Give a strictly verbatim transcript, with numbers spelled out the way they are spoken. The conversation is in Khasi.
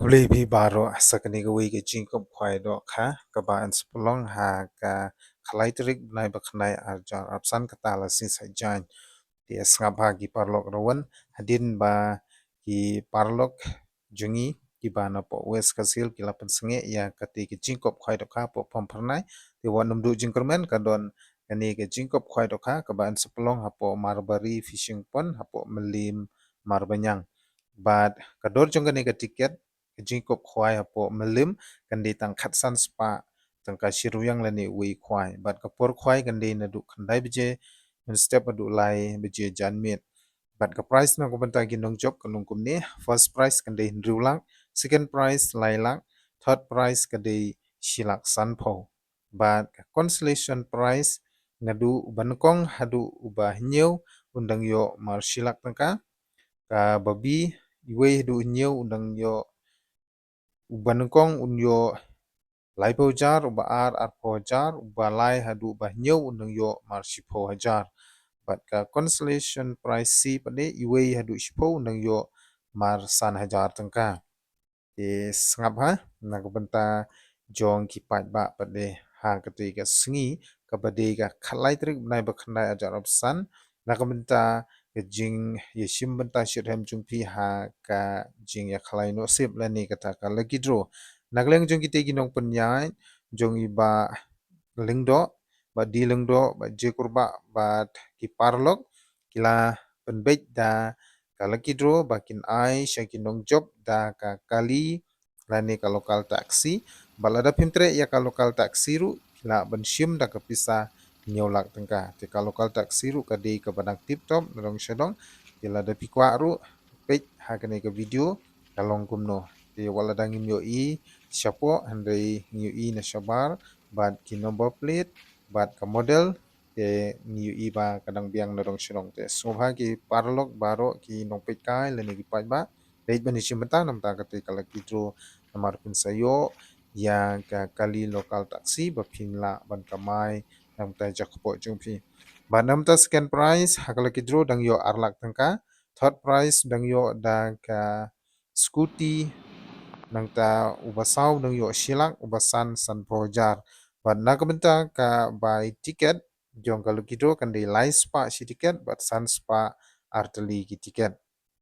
Khublei phi baroh sa kane kawei ka jingkup khwai dohkha kaba yn sa pynlong ha ka khatlai tarik bnai ba khyndai arhajar arphew san kata la sngi Saitjaiñ. Te sngap ha ki paralok rawan hadien ba ki paralok jong ngi kiba na poh West Khasi Hills ki la pynsangeh ïa kata ka jingkup khwai dohkha poh Pamphyrnai. Te wat nym duh jingkyrmen, ka don kane ka jingkup khwai dohkha kaba yn sa pynlong hapoh Marbari Fishing Pond hapoh Mylliem Marbaniang. Bad ka dor jong kane ka tiket ka jingkup khwai hapoh Mylliem kan dei tang khatsan spah tyngka shi rynieng lane wei khwai. Bad ka por khwai kan dei naduh khyndai baje mynstep haduh lai baje janmiet. Bad ka prize na ka bynta ki nongjop kan long kumne: first prize kan dei hynriew lak, second prize lai lak, third prize ka dei shi lak sanphew. Bad ka consolation prize, naduh uba nyngkong haduh uba hynñiew un dang ïoh mar shi lak tyngka. Kaba bi, iwei haduh hynñiew un dang ïoh, uba nyngkong un ïoh laiphew hajar, uba ar arphew hajar, uba lai haduh uba hynñiew un dang ïoh mar shiphew hajar. Bad ka consolation prize C pat de, iwei haduh shiphew un dang ïoh mar san hajar tyngka. Te sngap ha na ka bynta jong ki paidbah pat de ha kata ka sngi kaba dei ka khatlai tarik bnai ba khyndai arhajar arphew san, na ka bynta ka jingïashim bynta shitrhem jong phi ha ka jingïakhlai nusip lane kata ka lucky draw. Na ka liang jong kita ki nongpynïaid jong i Bah Lyngdoh, Bah D Lyngdoh, Bah J Kurbah bad ki paralok, ki la pynbeit da ka lucky draw ba kin ai sha ki nongjop da ka kali lane ka local taxi. Bad lada phim treh ïa ka local taxi ruh, ki lah ban shim da ka pisa hynñiew lak tyngka. Te ka local taxi ruh ka dei kaba dang tip top na dong sha dong. Te lada phi kwah ruh peit ha kane ka video ka long kumno. Te wat lada ngim ïohi shapoh, hynrei ngi ïohi na shabar bad ki number plate bad ka model, te ngi ïohi ba ka dang biang na dong sha dong. Te sngewbha ki paralok baroh ki nongpeitkai lane ki paidbah, leit ban ïashim bynta na bynta kata ka lucky draw, namar phin sa ïoh ïa ka kali local taxi ba phin lah ban kamai na bynta jaka kpoh jong phi. Bad na bynta second prize ha ka lucky draw dang ïoh ar lak tyngka, third prize dang ïoh da ka scooty, nangta uba saw dang ïoh shi lak, uba san sanphew hajar. Bad na ka bynta ka bai tiket jong ka lucky draw kan dei lai spah shi tiket bad san spah artylli ki tiket.